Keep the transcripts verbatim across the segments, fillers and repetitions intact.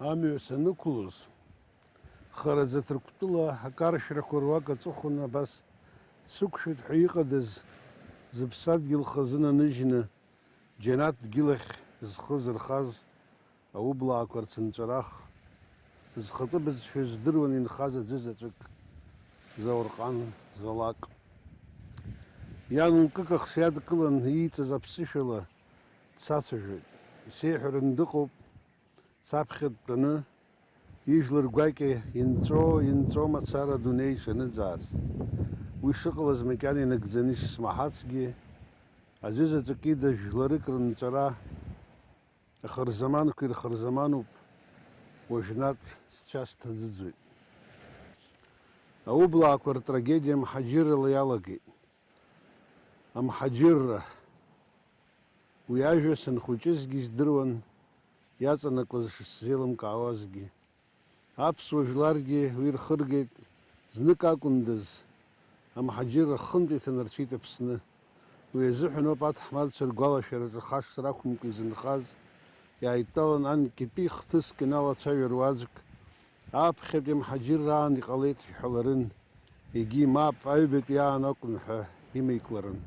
Амҩа санықәлоз, хараӡа Ҭырқәтәыла акаршәрақәа руак аҵыхәан абас дсықәшәеит ҳәа иҟадаз, зыԥсадгьыл хазы наныжьны, џьанаҭ дгьылахь зхы зырхаз аублаақәа рцынҵәарах, зхатәы бызшәа здыруан инхаз аӡәы заҵәык, Заурҟан Залак. Иан лкыкахш иадкылан ииҵаз аԥсышәала дсацәажәоит. Исеиҳәаран дыҟоуп, саԥхьа дтәаны, ижәлар гәакьа инҵәо, инҵәо мацара адунеи ишаныӡааз. Уи шыҟалаз макьана инагӡаны ишсмаҳацгьы, аӡәы заҵәык ида жәларык рынҵәара ахырзаманқәа ирхырзамануп, уажәнатә сцәа сҭаӡыӡоит. Аублаақәа ртрагедиа амҳаџьыррала иалагеит. Амҳаџьырра. Уи ажәа санхәыҷызгьы издыруан иаҵанакуаз шысзеилымкаауазгьы. Аԥсуа жәларгьы уи рхыргеит, знык акәындаз, амҳаџьырра хынтә иҭанарцәит Аԥсны. Уи азыҳәан ауп аҭаҳмадцәа ргәалашәараҿы хашҭра ақәымкәа изынхаз, иааидтәалан анкьатәи хҭыск иналацәажәар уаӡәк, аԥхьатәи амҳаџьырра аан иҟалеит иҳәаларын, егьи мап, аҩбатәи аан акәын ҳәа имеикларын.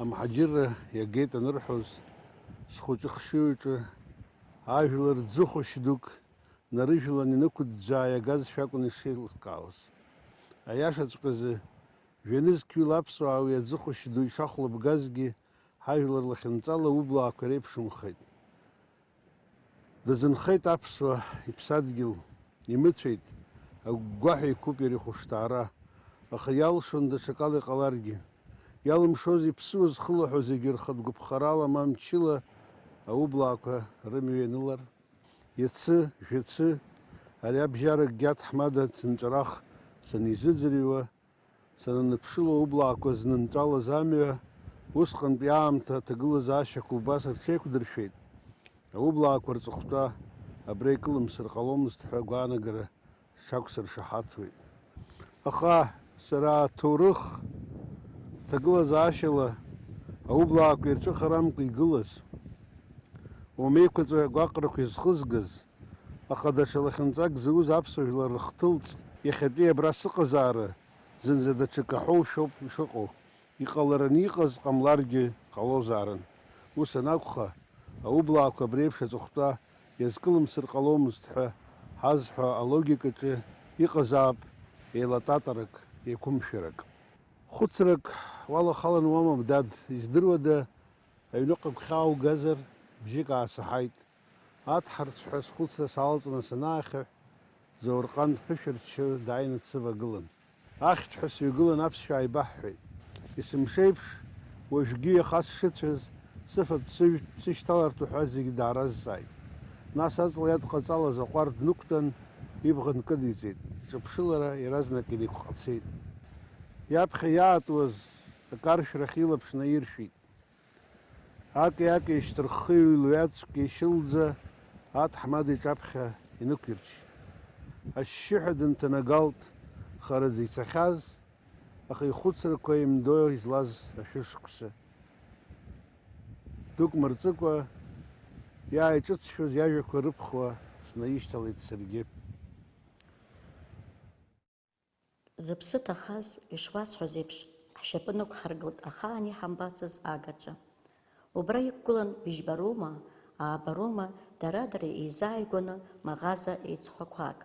Амҳаџьырра иагеит анырҳәоз, схәыҷы хшыҩаҿы ажәлар ӡыхәашь дук нарыжәлан инықәыӡәӡәаа иагазшәа акәын ишеилыскаауаз. Аиашаҵәҟьазы, жәа-нызқьҩыла аԥсуаа уи аӡыхәашь ду ишахәлабгазгьы ҳажәлар лахьынҵала аублаақәа иреиԥшымхеит. Дазынхеит аԥсуа иԥсадгьыл, имыцәеит, агәгәаҳәа иқәуп иара ихәышҭаара, аха иалшон даҽакала иҟаларгьы. Иалымшоз иԥсуа зхылаҳәо зегьы рхатә гәаԥхарала ма мчыла аублаақәа рымҩа ианылар? Иацы, жәацы, ари абжьаракгьы аҭаҳмада цынҵәарах санизыӡырҩуа, сананыԥшыло, аублаақәа знынҵәалаз амҩа, усҟантәи аамҭа аҭагылазаашьақәа убас рҽеиқәдыршәеит, аублаақәа рҵыхәтәа абра икылымсыр ҟаломызт ҳәа агәаанагара сҽақәсыршаҳаҭуеит. Аха сара аҭоурых ҭагылазаашьала аублаақәа ирцәыхарамкәа игылаз, уамеиқәаҵәа агәаҟрақәа изхызгаз, аха даҽа лахьынҵак зауз аԥсуа жәлар рыхҭылҵ, иахьатәи абра сыҟазаара зынӡа даҽа каҳәоушәоуп ишыҟоу. Иҟалараны иҟаз ҟамларгьы ҟалозаарын. Ус анакәха, аублаақәа абри еиԥш аҵыхәтәа иазкылымсыр ҟаломызт ҳәа ҳазҳәо алогикаҿы иҟазаап еилататарак, еиқәымшәарак. Хәыцрак уалахалан уамам, дад, издыруада, аҩныҟа гәхьааугазар, бжьык аасаҳаит. Аҭҳарцәҳәа схәыцра салҵны санаахьаҳә, Заурҟан дԥышәырччо дааины дсывагылан. Ахьҭҳәа сҩагылан аԥсшәа ааибаҳҳәеит. Есымшеиԥш, уажәгьы иаха сшыцәаз, сыфатә-сыжәтә, сышьҭаларҭоу ҳәа зегьы дааразҵааит. Нас аҵла иадҟаҵалаз аҟәардә нықәтәан, ибӷа нкыдиҵеит, иҿыԥшылара иаразнак инеиқәҟацеит. Иаԥхьа иаатуаз акаршәрахь илаԥш наиршәит. Аки-аки ишьҭырххы ҩлҩацәк ишьылӡа аҭаҳмада иҿаԥхьа инықәирчит. Ашьшьыҳәа дынҭанагалт хараӡа ицахьаз, аха ихәыцрақәа еимдо излаз ашәышықәса. Дук мырҵыкәа, иааиҿыҵшәоз иажәақәа рыԥхуа снаишьҭалеит саргьы. Зыԥсы ҭахаз, ишуасҳәаз еиԥш, ҳшьапы нықәҳаргылт ахаан иҳамбацыз агаҿа. Убра иқәгылан быжьбароума, аабароума, дара-дара еизааигәаны маӷаза еиҵхәақәак.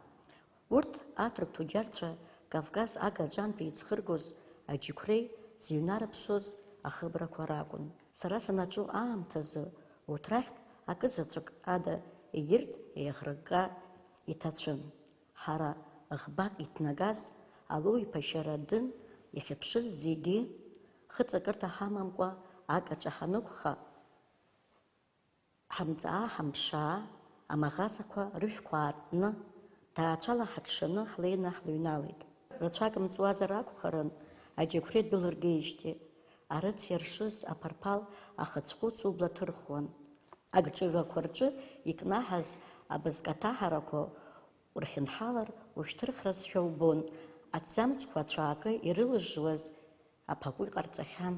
Урҭ аҭырқә ҭуџьарцәа Кавказ агаҿантә еицхыргоз аџьықәреи зыҩнарыԥсоз ахыбрақәа ракәын. Сара санаҿу аамҭазы урҭ рахьтә акызаҵәык ада егьырҭ еиӷрыкка иҭацәын. Ҳара ӷбак иҭнагаз Алоу-иԥа Шьарадын ихьыԥшыз зегьы, хыҵакырҭа ҳамамкәа агаҿа ҳанықәха, ҳамҵаа-ҳамԥшаа, амаӷазақәа рышәқәа аартны, ҭаацәала ҳаҽшаны ҳлеины ҳлыҩналеит. Рацәак мҵуазар акәхарын, аџьықәреи дәылыргеижьҭеи, арыц иаршыз аԥарԥал ахыцхәыц убла ҭырхуан. Агҿаҩрақәа рҿы икнаҳаз абызкаҭаҳарақәа урхьынҳалар, ушьҭырхразшәа убон, аҭӡамцқәа ацәаакы ирылыжжуаз аԥакәи ҟарҵахьан,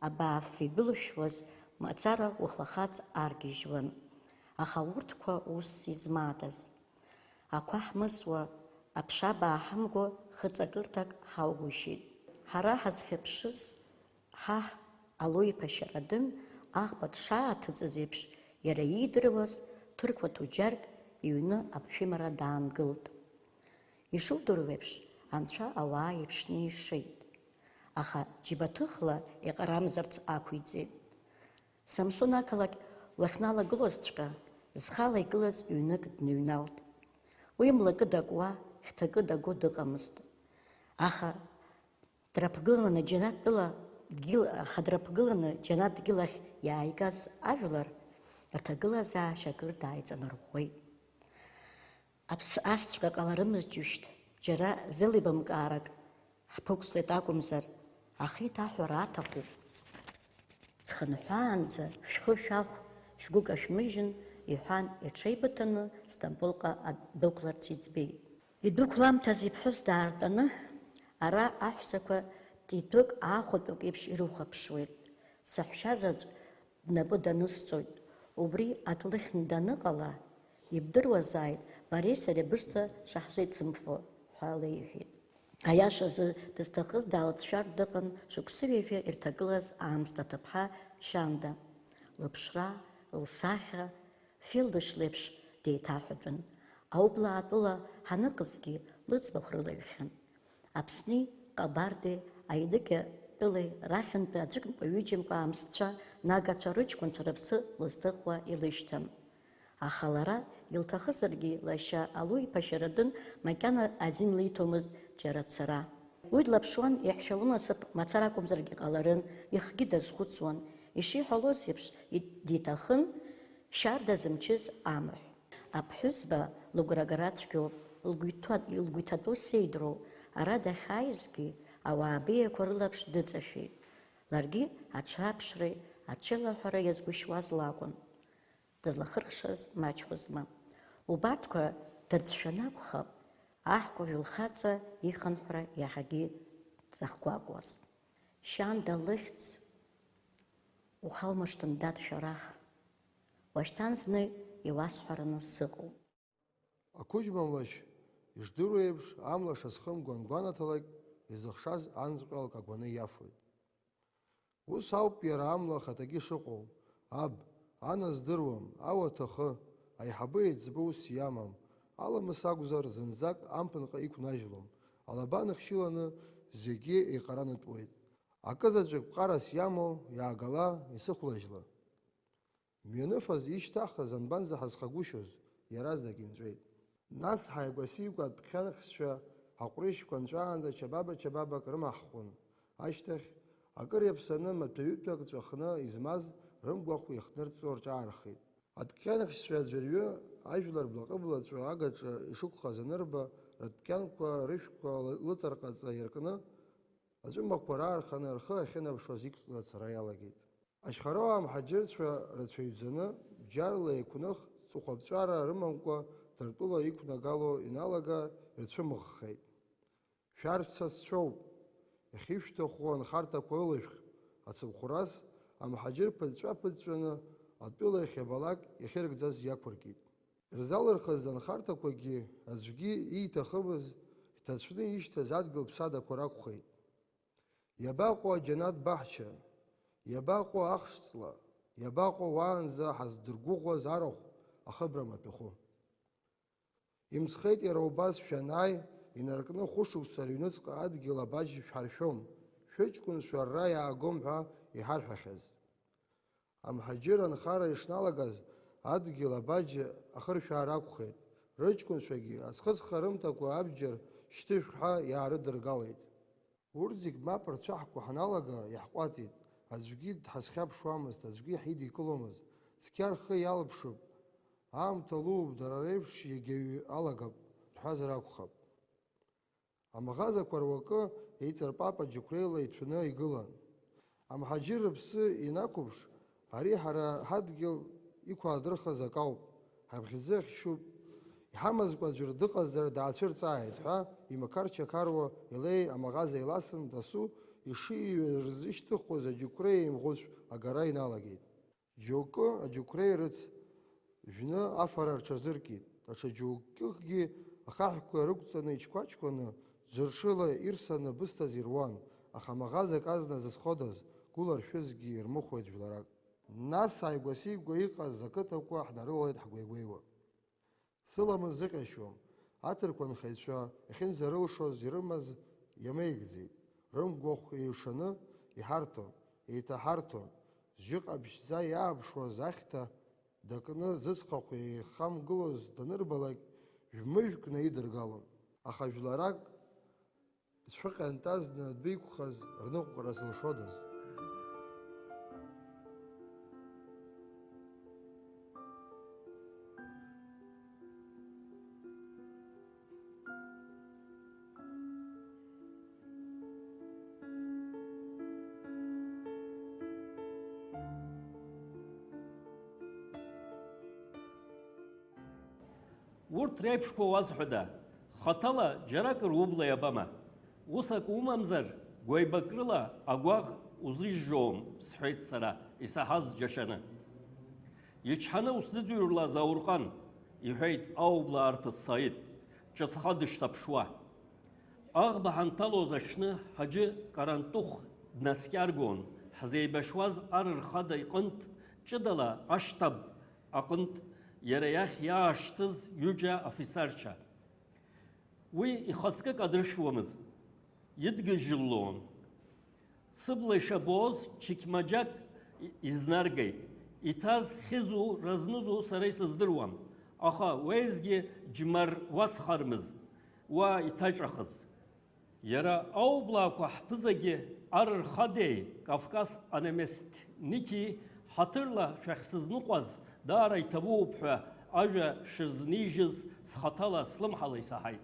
абаафф ибылышәуаз мацара ухлахаҵ аргьежьуан. Аха урҭқәа ус измаадаз. Ақәа ҳмысуа, аԥша бааҳамго хыҵакырҭак ҳаугәышьеит. Ҳара ҳазхьыԥшыз ҳаҳ Алоу-иԥа Шьарадын аӷба дшааҭыҵыз еиԥш, иара иидыруаз ҭырқәа ҭуџьарк иҩны аԥшәымара даангылт. Ишудыруеиԥш, анцәа ауаа иеиԥшны ишеит. Аха џьбаҭыхла иҟарамзарц ақәиҵеит. Самсон ақалақь уахьналагылозҵәҟьа, зхала игылаз ҩнык дныҩналт. Уи млакы дакуа, хьҭакы даго дыҟамызт. Аха драԥгыланы џьанаҭтәыла дгьыл, аха драԥгыланы џьанаҭ дгьыл ахь иааигаз ажәлар рҭагылазаашьа акыр дааиҵанарӷәӷәеит. Аԥс асҵәҟьа ҟаларымызт џьушьҭ, џьара зеилибамкаарак ҳԥықәҵеит акәымзар, ахеиҭаҳәара аҭахуп. Схынҳәаанӡа шәхы шәахә, шәгәы кашәмыжьын, иҳәан, иҽеибыҭаны Стамбулҟа ддәықәларц иӡбеит. Идәықәламҭаз иԥҳәыс даартәаны, ара аҳәсақәа ҭитәык аахәатәык еиԥш ирыхәаԥшуеит. Саҳәшьа заҵә бнапы данысҵоит, убри адлыхьны даныҟала, ибдыруазааит, бареи сареи бысҭа шаҳзеицымфо, ҳәа леиҳәеит. Аиашазы, дызҭахыз даалҵшәартә дыҟан шықәсы ҩажәа ирҭагылаз аамсҭа ҭыԥҳа Шьанда. Лыԥшра, лсахьа, фелдышь леиԥш деиҭаҳәатәын. Аублаатәыла ҳаныҟазгьы лыӡбахә рылаҩхьан. Аԥсни Ҟабарди, Аидыгьа тәылеи рахьынтәи аӡәымкәа-ҩыџьамкәа аамсҭцәа, нагацәа рыҷкәынцәа рыԥсы лызҭыхуа илышьҭан. Аха лара, илҭахызаргьы, лашьа Алоу-иԥа Шьарадын макьана азин лиҭомызт џьара цара. Уи длаԥшуан, иаҳәшьа лынасыԥ мацара акәымзаргьы ҟаларын, ихгьы дазхәыцуан. Ишиҳәалоз еиԥш, и-, диҭахын Шьарда зымчыз амаҳә. Аԥҳәызба лыгәрагара цәгьоуп, лгәы иҭа-, лгәы иҭатәоу сеидроу, ара дахьааизгьы, ауаа беиақәа рылаԥш дыҵашәеит. Ларгьы аҽраԥшреи аҽеилаҳәара иазгәышьуаз лакәын. Дызлахыркәшаз маҷхозма. Убарҭқәа дырцәшәаны акәхап, аҳкәажә лхаҵа ихынҳәра иаҳагьы дахгәаҟуаз. Шьанда лыхьӡ ухалмыршҭын, дад, шәарах. Уашьҭан зны иуасҳәараны сыҟоуп. Ақәыџьма млашь, ишдыру еиԥш, амла шазхымго ангәанаҭалак, изыхшаз анҵәҟьалак агәаны иафоит. Ус ауп иара амла ахаҭагьы шыҟоу, аб, ан аздыруам, ауаҭ ахы, аиҳабы еиҵбы ус иамам, аламыс акәзар, зынӡак амԥынҟа иқәнажьлом, алаба ныхшьыланы зегьы еиҟаранытәуеит. Акызаҵәык ԥҟарас иамоу, иаагала, исыхәлажьла. Мҩаныфас ишьҭаҳхыз анбанӡаҳазхагәышьоз, иаразнак инҵәеит. Нас ҳаигәа-сигәа адәқьанхьшьцәа ҳаҟәрышьқәа нҵәаанӡа чабаба-чабабак рымаҳхуан. Ашьҭахь, акыр иаԥсаны, маҭәаҩытәҩак ҵәахны измаз рымгәахә иахҭнырҵо рҿаархеит. Адәқьанхьшьцәа аӡәырҩы, ажәлар блаҟы-блаҵәо агаҿа ишықәхаз анырба, рыдәқьанқәа рышәқәа лыҵарҟаҵа иаркны, аҵәымӷқәа раарханы рхы ахьынаԥшуаз иқәҵны ацара иалагеит. Ашьхаруаа мҳаџьырцәа рацәаҩӡаны, бџьарла еиқәных, ҵыхәаԥҵәара рымамкәа, дартәыла иқәнагало иналага, ирцәымыӷхеит. Шәарҭ сасцәоуп, иахьышәҭаху анхарҭақәа ылышәх, ацымхәрас амҳаџьыр ԥыҵәҵәа-ԥыҵәҵәаны атәыла иахьабалак иахьыргӡаз иақәыркит. Ирзалырхыз анхарҭақәагьы аӡәгьы ииҭахымыз, иҭацәны ишьҭаз адгьыл ԥсадақәа ракәхеит. Иабаҟоу аџьанаҭ баҳча? Иабаҟоу ахш-ҵла? Иабаҟоу уаанӡа ҳаздыргәыӷуаз арахә ахыбра маҭәахәы? Имцхеит иара убас шәанааи, инаркны хәышықәса рыҩныҵҟа адгьыл абаџь шәҳаршәом, шәыҷкәынцәа рра иаагом ҳәа иҳарҳәахьаз. Амҳаџьыр анхара ишналагаз, адгьыл абаџь ахыршәаара акәхеит, рыҷкәынцәагьы аӡхыҵха рымҭакәа абџьар шьҭышәх ҳәа иаарыдыргалеит. Урҭ зегь мап рцәаҳкуа ҳаналага, иаҳҟәаҵит, аӡәгьы дҳазхьаԥшуамызт, аӡәгьы иҳидикыломызт, цқьа рхы иалаԥшып, аамҭа лоуп, дара реиԥш иагьаҩ алагап, рҳәазар акәхап. Амаӷазақәа руакы еиҵарпапа џьықәреила иҭәны игылан. Амҳаџьыр рыԥсы ианақәыԥш, ари ҳара ҳадгьыл иқәаадырхаз акы ауп, ҳабӷьыӡы ахьшьуп, иҳамазкуа аӡәыр дыҟазар даацәырҵааит ҳәа имақар-чақаруа илеи амаӷаза иласын, дасу ишиҩыз рзышьҭыхуаз аџьықәреи еимӷәыцә агара иналагеит. Џьоукы аџьықәреи рыц жәны афара рҽазыркит, даҽа џьоукыхгьы Ахаҳәқәа рықәҵаны иҽқәа-ҽқәаны, ӡыршыла ирсаны бысҭаз ируан, аха маӷазак азна зызходаз, гәыла ршәызгьы ирмыхәеит жәларак. Нас ааигәа-сигәа иҟаз ақыҭақәа ҳнарылалеит ҳгәеигәеиуа. Сыламыс зыҟьашьуам, аҭырқәа нхаҩцәа иахьынӡарылшоз ирымаз иамеигӡеит, рымгәахә еиҩшаны иҳарҭон, еиҭаҳарҭон, зжьы ҟаԥшьӡа иааԥшуаз ахьҭа дакны зыцхахә еихамгылоз данырбалак, жәмыжәк наидыргалон. Аха жәларак цәыҟьантазны адәы иқәхаз рныҟәара зылшодаз? Урҭ реиԥшқәа уазҳәада? Хаҭала џьаракыр убла иабама? Ус акы умамзар, гәаҩбак рыла агәаӷ узыжжом, сҳәеит сара, исаҳаз џьашьаны. Ичҳаны усзыӡырҩла, Заурҟан, иҳәеит аублаа арԥыс Саид, ҿыцха дышьҭаԥшуа. Аӷба ҳанҭалоз аҽны Ҳаџьы Карантыхә днаскьаргон, ҳзеибашьуаз ар рхада иҟынтә, ҷыдала ашҭаб аҟынтә, иара иахь иаашьҭыз ҩыџьа афицарцәа. Уи ихаҵкы кадыршәуамызт, идгьежьыллон. Сыбла ишабоз чықьмаџьак изнаргеит, иҭаз хьызу разнызу сара исыздыруам, аха уеизгьы џьмар уацхармызт уа иҭаҵәахыз. Иара аублаақәа ҳԥызагьы ар рхадеи Кавказ анаместники ҳаҭырла шәахьсызныҟәаз даара иҭабуп ҳәа ажәа шырзнижьыз схаҭала слымҳала исаҳаит.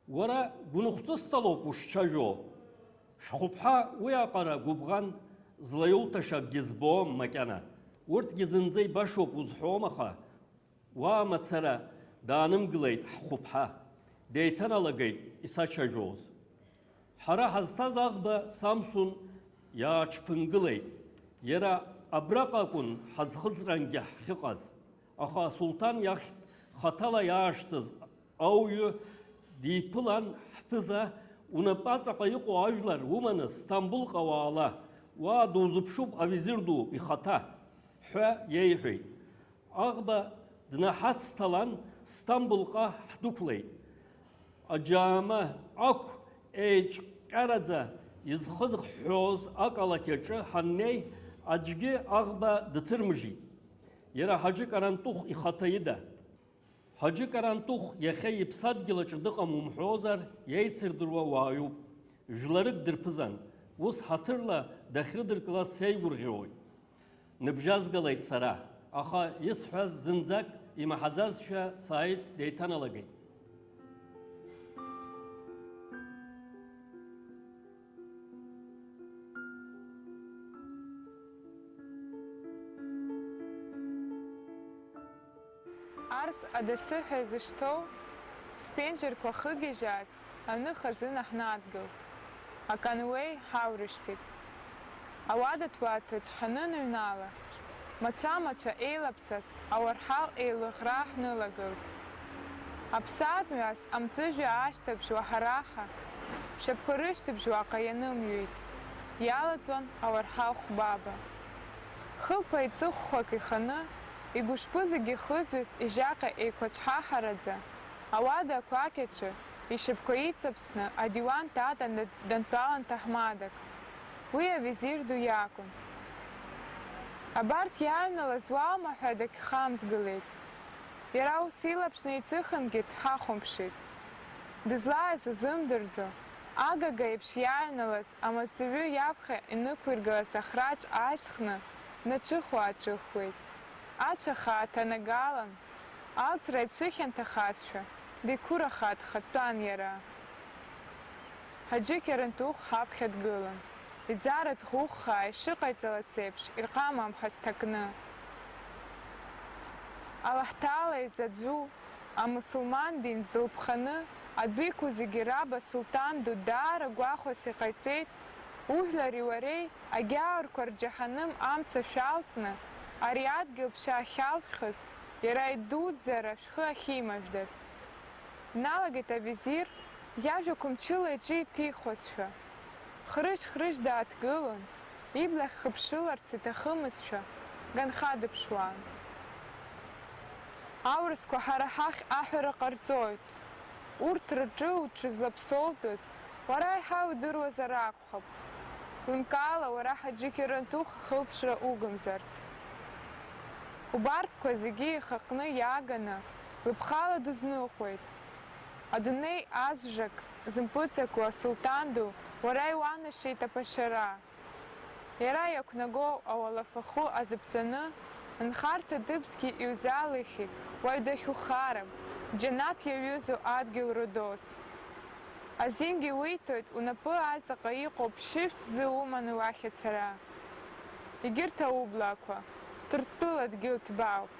Уара гәныхәҵысҭалоуп ушцәажәо. Шәхәыԥҳа уи аҟара гәыбӷан злаиуҭаша акгьы збом макьана. Урҭгьы зынӡа ибашоуп узҳәом, аха уа мацара даанымгылеит ҳхәыԥҳа. Деиҭаналагеит исацәажәоз. Ҳара ҳазҭаз аӷба Самсун иааҽԥынгылеит. Иара абраҟа акәын ҳаӡхыҵрангьы ҳахьыҟаз. Аха асулҭан иахь хаҭала иаашьҭыз ауаҩы диԥылан, ҳԥыза, унапаҵаҟа иҟоу ажәлар уманы Сҭамбулҟа уаала, уа дузыԥшуп авизир ду ихаҭа, ҳәа иеиҳәеит. Аӷба днаҳацҭалан, Сҭамбулҟа ҳдәықәлеит. Аџьаама ақә еиҿҟьараӡа изхыҳәҳәоз ақалақь аҿы ҳаннеи, аӡәгьы аӷба дыҭырмыжьит. Иара Ҳаџьы Карантыхә ихаҭа ида. Ҳаџьы Карантыхә иахьа иԥсадгьыл аҿы дыҟам умҳәозар, иеицырдыруа уаҩуп. Жәларык дырԥызан, ус ҳаҭырла дахьрыдыркылаз сеигәырӷьоит. Ныбжьазгалеит сара, аха исҳәаз зынӡак имаҳаӡазшәа сааит, деиҭаналагеит. Арс адасы ҳәа изышьҭоу сԥенџьырқәа хыгьежьааз, аҩны хазына ҳнадгылт. Акануеи ҳаурышьҭит. Ауада ҭуаҭыцә ҳаныҩнала, мацәа-мацәа еилаԥсаз ауарҳал еилыӷра ҳнылагылт. Аԥсаатә мҩас амҵәыжәҩа аашьҭыбжьуа ҳараҳа, шьапқәа рышьҭыбжь уаҟа ианымҩит, иалаҵуан ауарҳал хәбаба. Хылԥа иҵыхәхәак иханы, игәышԥы зегьы хызҩоз ижьаҟа еиқәаҵәҳаҳараӡа, ауада ақәакь аҿы, ишьапқәа иҵаԥсны, адиуан дтатан дантәалан ҭаҳмадак. Уи авизир ду иакәын. Абарҭ иааҩналаз уааума ҳәа дагьхамҵгылеит. Иара ус илаԥш неиҵыхынгьы дҳахәамԥшит. Дызлааиз узымдырӡо, агага еиԥш иааҩналаз амаҵуҩы иаԥхьа инықәиргылаз ахраҿ аашьҭхны днаҿыхо-ааҿыхуеит. Ацәа хаа ҭанагалан, алҵра ицәыхьанҭахазшәа, деиқәырахаа дхатәан иара. Ҳаџьы Карантыхә ҳаԥхьа дгылан. Иӡара ҭӷәыххаа ишыҟаиҵалац еиԥш, ирҟама-амҳа сҭакны. Аллаҳҭаала изаӡәу, амусулман дин зылԥханы, адәы иқәу зегьы раб асулҭан ду даара гәахәас иҟаиҵеит, ужәлари уареи агьааурқәа рџьаҳаным амца шәалҵны, ари адгьыл ԥшьа ахьалшәхыз, Иара идуӡӡар ашәхы ахьимажәдаз. Дналагеит авизир, иажәақәа мчыла иҿы иҭихуазшәа. Хрыжь-хрыжь дааҭгылон, иблахь хыԥшыларц иҭахымызшәа, ганха дыԥшуан. Аурысқәа ҳара ҳахь аҳәара ҟарҵоит. Урҭ рҿы уҽызлаԥсоутәыз уара еиҳа удыруазар акәхап. Лымкаала уара Ҳаџьы Кьарантыхә ахылԥшра угымзарц. Убарҭқәа зегьы ихаҟны иааганы, лыԥхала дузныҟәеит. Адунеи азбжак зымпыҵаку асулҭан ду уара иуанашьеит аԥашьара. Иара иақәнагоу ауалафахәы азыԥҵәаны, нхарҭа дыбзгьы иузалихит, уаҩ дахьухарам, џьанаҭ иаҩызоу адгьыл рудос. Азингьы уиҭоит, унапы аҵаҟа иҟоу ԥшьышә ҭӡы уманы уахь ацара. Егьырҭ аублаақәа, Ҭырқәтәыла дгьыл ҭбаауп.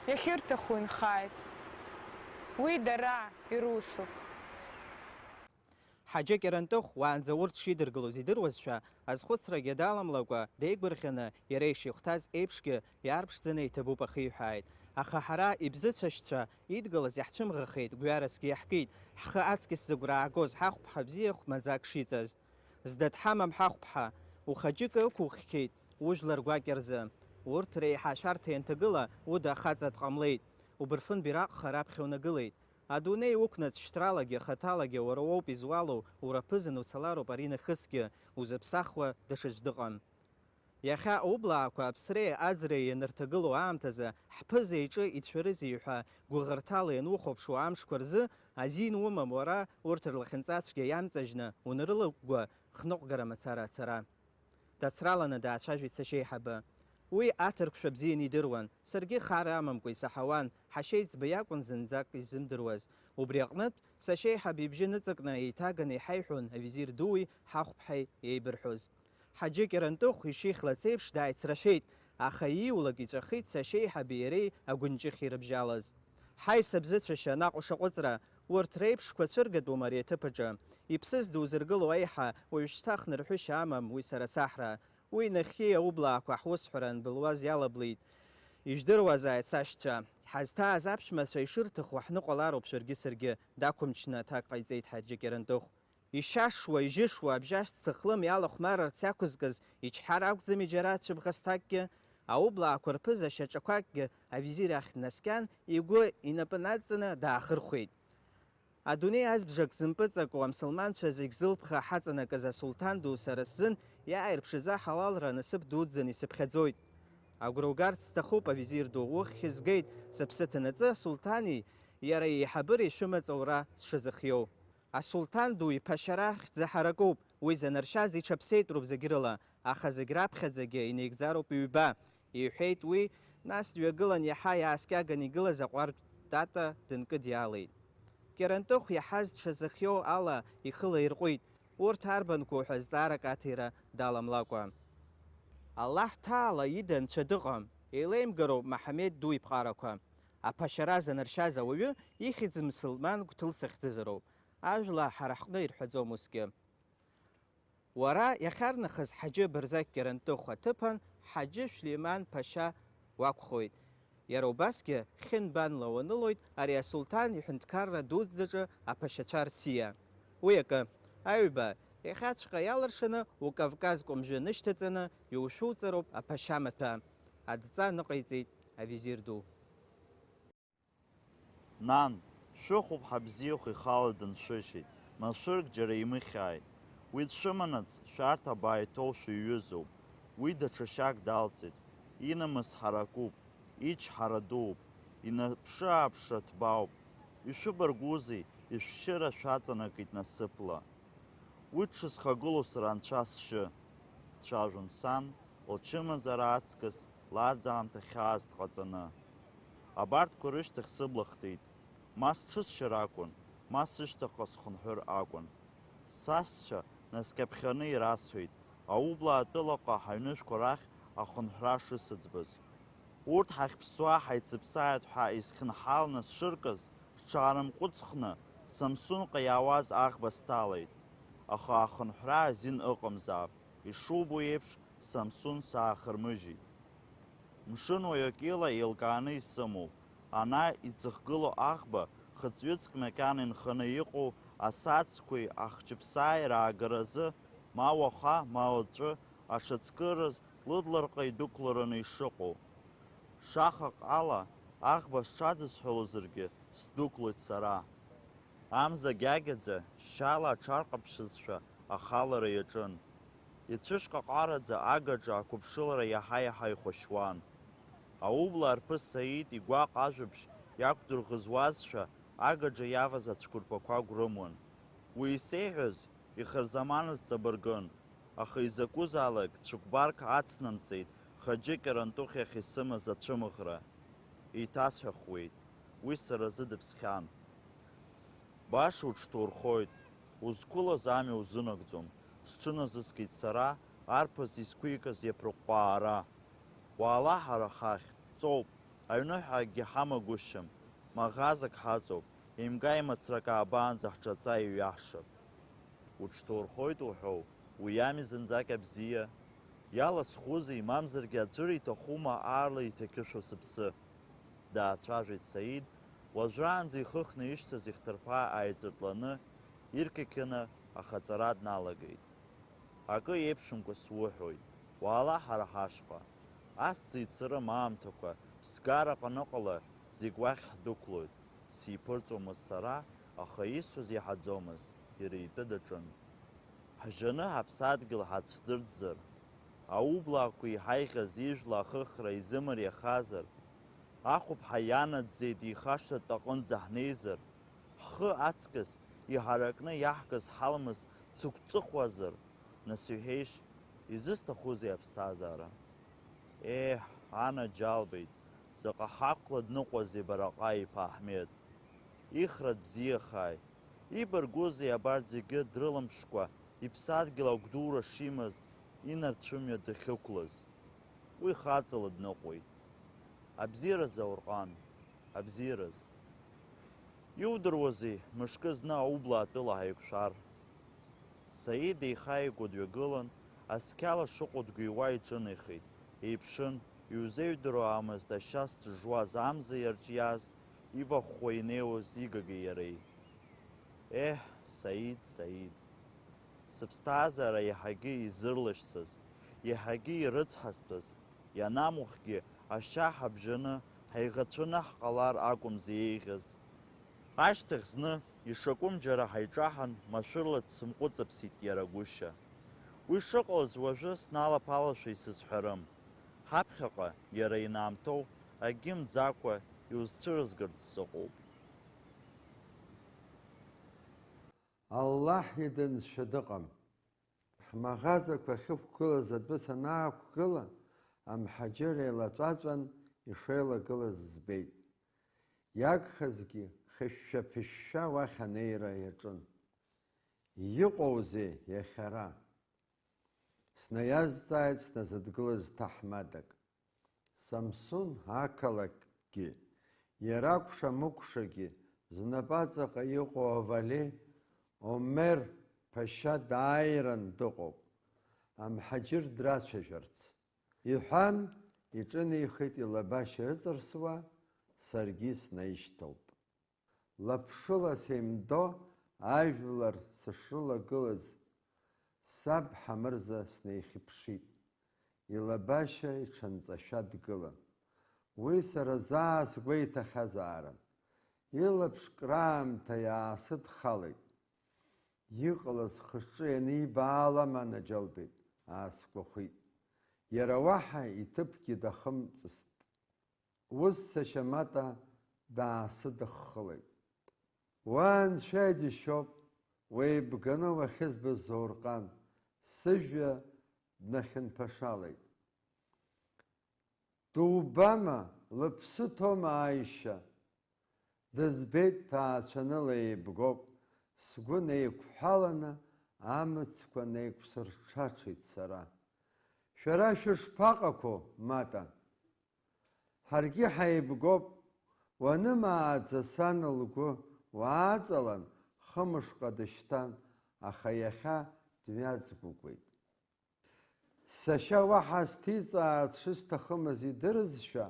Иахьырҭаху инхааит. Уи дара ирусуп. Ҳаџьы Кьарантыхә уаанӡа урҭ шидыргылоз идыруазшәа, азхәыцрагьы даламлакәа, деигәырӷьаны, иара ишихәҭаз еиԥшгьы иаарԥшӡаны иҭабуп ахиҳәааит. Аха ҳара, ибзыцәашьцәа, идгылаз иаҳцәымӷахеит, гәҩарасгьы иаҳкит, ҳхы аҵкьыс зыгәра аагоз ҳахәԥҳа бзиахә маӡак шиҵаз. Зда дҳамам ҳахәԥҳа, ухаџьыка ықәуххьеит ужәлар гәакьа рзы. Урҭ реиҳа ашәарҭа ианҭагыла, уда ахаҵа дҟамлеит. Убырфын бираҟха раԥхьа унагылеит. Адунеи уқәнаҵ шьҭралагьы хаҭалагьы уара уоуп изуалу, ураԥызан уцалароуп аринахысгьы, узыԥсахуа даҽаӡә дыҟам. Иахьа аублаақәа аԥсреи аӡреи ианырҭагылоу аамҭазы, ҳԥыза иҿы ицәырызеи ҳәа гәыӷырҭала ианухәаԥшуа амшқәа рзы, азин умам уара урҭ рлахьынҵацәгьа иамҵажьны унарылагәгәа хныҟәгара мацара ацара. Дацраланы даацәажәеит сашьеиҳабы. Уи аҭырқәшәа бзианы идыруан, саргьы хар амамкәа исаҳауан, ҳашьеиҵбы иакәын зынӡак иззымдыруаз. Убри аҟнытә, сашьеиҳаб ибжьы ныҵакны еиҭаганы иҳаиҳәон авизир дуи ҳахәԥҳаи еибырҳәоз. Ҳаџьы Кьарантыхә ишихьлац еиԥш дааицрашәеит, аха ииулак иҵәахит сашьеиҳаби иареи агәынҷыхь ирыбжьалаз. Ҳаи, сабзыцәашьа, наҟ ушаҟәыҵра, урҭ реиԥшқәа цәыргатәума ари аҭыԥ аҿы? Иԥсыз дузыргыло аиҳа, уажәшьҭа хнырҳәышьа амам уи сара саҳра. Уи нахьхьи аублаақәа ҳусҳәара анбылуаз иалаблит. Ижәдыруазааит, сашьцәа, ҳазҭааз аԥшәмацәа ишырҭаху ҳныҟәалароуп шәаргьы саргьы, дақәымчны аҭак ҟаиҵеит Ҳаџьы Кьарантыхә. Ишьашшуа, ижьышшуа абжьас цыхлым иалахәмарырц иақәызкыз ичҳар акәӡами џьара цәыбӷасҭакгьы? Аублаақәа рԥыза шьаҿақәакгьы авизир ахь днаскьан, игәы инапы надҵаны даахырхәеит. Адунеи азбжак зымпыҵаку амсылманцәа зегь зылԥха ҳаҵанакыз асулҭан ду сара сзын иааирԥшыз аҳалалра насыԥ дуӡӡаны исыԥхьаӡоит. Агәра угарц сҭахуп, авизир ду, уххь згеит, сыԥсы ҭанаҵы асулҭани иара иеиҳабыреи шәымаҵ аура сшазыхиоу. Асулҭан ду иԥашьара хьӡы ҳаракуп, уи занаршьаз иҽаԥсеитәроуп зегь рыла, аха зегь раԥхьаӡагьы инеигӡароуп ҩба, иҳәеит уи, нас дҩагылан иаҳа иааскьаган игылаз аҟәардә Тата дынкыдиаалеит. Кьарантыхә иаҳаз дшазыхиоу ала ихы лаирҟәит, урҭ арбанқәоу ҳәа зҵаарак аҭира даламлакәа. Аллаҳ ҭаала ида нцәа дыҟам, еилеимгароуп Маҳамед ду иԥҟарақәа. Аԥашьара занаршьаз ауаҩы ихьӡ мсылман гәҭылс ахьӡызароуп. Ажәла ҳара ҳҟны ирҳәаӡом усгьы. Уара иахьарнахыс Ҳаџьы Барзақь Кьарантыхә аҭыԥан Ҳаџьы Шәлиман Ԥашьа уакәхоит. Иара убасгьы хьынбанла уанылоит ари асулҭан иҳәынҭқарра дуӡӡаҿы аԥашьацәа рсиа. Уи акы, аҩба, иахьаҵәҟьа иалыршаны укавказ кәымжәы нышьҭаҵаны иушәуҵароуп аԥашьа маҭәа, адҵа ныҟаиҵеит авизир ду. Нан, шәыхәԥҳа бзиахә ихала дыншәышьеит, машәырк џьара имыхьааит. Уи дшәыманаҵ, шәарҭ абаа иҭоу шәиҩызоуп. Уи даҽа шьак далҵит. Инамыс ҳаракуп, ичҳара дууп, инаԥшы-ааԥшра ҭбаауп. Ишәыбаргәузеи, ишәшьыра шәаҵанакит насыԥла. Уи дшысхагылоу сара анцәа сшьы, дцәажәон сан, лчымазара аҵкыс лааӡамҭа хьаас дҟаҵаны. Абарҭқәа рышьҭахь сыбла хтит. Ма сҽысшьыр акәын, ма сышьҭахьҟа схынҳәыр акәын. Сашьцәа наскьаԥхьаны ирасҳәеит, аублаа атәылаҟа ҳаҩнышәқәа рахь ахынҳәра шысыӡбаз. Урҭ ҳахьԥсуа ҳаицыԥсааит ҳәа исхьынҳаланы сшыркыз, сҽаарымҟәыҵхны, Самсунҟа иаауаз аӷба сҭалеит. Аха ахынҳәра азин ыҟамзаап, ишубо еиԥш, Самсун саахырмыжьит. Мшынуаҩык ила еилкааны исымоуп, Ана иӡыхгылоу аӷба, хыҵҩыҵк макьана инханы иҟоу асаӡқәеи ахҷыԥсааи раагаразы, ма уаха, ма уаҵәы, ашацкыраз лыдларҟа идәықәлараны ишыҟоу. Шахак ала, аӷба сҽадысҳәалозаргьы, сдәықәлоит сара. Амза гьагьаӡа, шьала аҽарҟаԥшызшәа, ахалара иаҿын. Ицәышҟаҟараӡа агаҿа ақәыԥшылара иаҳа-иаҳа ихәашьуан. Аублаа рԥыс Саид игәаҟ ажәабжь иақәдырӷызуазшәа, агаҿа иаваз ацәқәырԥақәа агә рымуан. Уи исеиҳәаз ихырзаманыз ҵабыргын, аха изакәызаалак цәыкәбарк ацнамҵеит Хаџьы Кьарантыхә иахь исымаз ацәымӷра. Еиҭасҳәахуеит, уи сара зыдыԥсхьан. Баша уҽҭурхоит, узқәылаз амҩа узынагӡом, сҽыназыскит сара арԥыс изқәикыз иаԥырҟәҟәаара. Уаала ҳара ҳахь, ҵоуп, аҩныҳәа акгьы ҳамагәышьам, маӷазак ҳаҵоуп, еимга-еимацрак аабаанӡа ҳҿаҵа иҩаҳшап. Уҽҭурхоит уҳәоу, уи ами зынӡак абзиа? Иаласхузеи, мамзаргьы аӡәыр иҭахума аарла иҭакьышәо сыԥсы? Даацәажәеит Саид, уажәраанӡа ихыхны ишьҭаз ихҭырԥа ааиҵытланы, ирқьақьаны ахаҵара дналагеит. Акы еиԥшымкәа суҳәоит, уаала ҳара ҳашҟа. Ас ӡеицырым аамҭақәа, ԥсгара аҟныҟала зегь уахь ҳдәықәлоит. Сиԥырҵуамызт сара, аха исҳәоз иаҳаӡомызт, иара итәы даҿын. Ҳжьаны ҳаԥсадгьыл ҳацәдырӡзар, аублаақәа иҳаиӷьыз ижәла ахыхра изымариахазар, ахәыԥҳа ианаӡӡеит ихашҭыртә аҟынӡа ҳнеизар, ҳхы аҵкыс иҳаракны иаҳкыз ҳалмыс цыгәҵыхуазар, нас иҳәеишь, изысҭахузеи аԥсҭазаара? Еҳ, анаџьалбеит, заҟа ҳақәла дныҟәазеи бара ҟаи иԥа Аҳмед! Ихра бзиахааит! Ибаргәузеи абарҭ зегьы дрылымԥшкәа, иԥсадгьыл агәдура шимаз инарцәымҩа дахьықәлаз? Уи хаҵала дныҟәеит. Абзиараз аурҟан, абзиараз. Иудыруазеи, мышкы зны аублаа тәыла ҳаиқәшәар? Саид еихааигәа дҩагылан, асқьала шыҟоу дгәиуа иҿынеихеит. Еиԥшын, иузеиҩдыруамызт ашьа зҿыжуаз амза иарҿиаз, ивахәхәа инеиуаз игагеи иареи. Еҳ, Саид, Саид! Сыԥсҭазаара иаҳагьы изырлашьцаз, иаҳагьы ирыцҳазтәыз, ианамухгьы, ашьа ҳабжаны, ҳаиӷацәаны ҳҟалар акәымзи еиӷьыз. Ашьҭахь зны, ишакәым џьара ҳаиҿаҳан, машәырла дсымҟәыҵыԥсит иара гәышьа. Уи шыҟалаз уажәы сналаԥалашәа исызҳәарым. Ҳаԥхьаҟа, иара инаамҭоу, акгьы мӡакәа, иузцәырызгарц сыҟоуп. Аллаҳ идынцәа дыҟам. Ҳмаӷазақәа ахьықәгылаз адәы санаақәгыла, амҳаџьыр еилаҵәаҵәан ишеилагылаз збеит. Иагхазгьы хьышәшәа-ԥышәшәа уахь анеира иаҿын. Иҟоузеи иахьа ара? Снаиазҵааит сназыдгылаз ҭаҳмадак. Самсун ақалақьгьы, иара акәша-мыкәшагьы, знапаҵаҟа иҟоу авали Омер ԥашьа дааиран дыҟоуп, амҳаџьыр драцәажәарц, иҳәан, иҿынеихеит илабашьа ыҵарсуа, саргьы снаишьҭалт. Лаԥшыла сеимдо ажәлар сышрылагылаз, саб Ҳамырза снеихьыԥшит. Илабашьа иҽанҵашәа дгылан. Уи сара заа сгәеиҭахьазаарын. Илаԥш краамҭа иаасыдхалеит. Иҟалаз хы-рҿы ианибаалам анаџьалбеит, аасгәахәит. Иара уаҳа иҭыԥгьы дахымҵыст. Ус сашьа Мата даасыдыххылеит. Уа анцәа иџьашьоуп, уеибганы уахьызбаз Заурҟан, сыжәҩа днахьынԥашалеит. Дубама, лыԥсы ҭоума аишьа? Дызбеит, ҭаацәаны леибгоуп, сгәы неиқәҳәаланы амыцқәа неиқәсырҽаҽеит сара. Шәара шәышԥаҟақәоу, Мата? Ҳаргьы ҳаибгоуп, уанымааӡа сан лгәы уааҵалан, хымшҟа дышьҭан, аха иахьа дҩаҵгәыгәеит. Сашьа уаҳа сҭиҵаарц шысҭахымыз идырызшәа,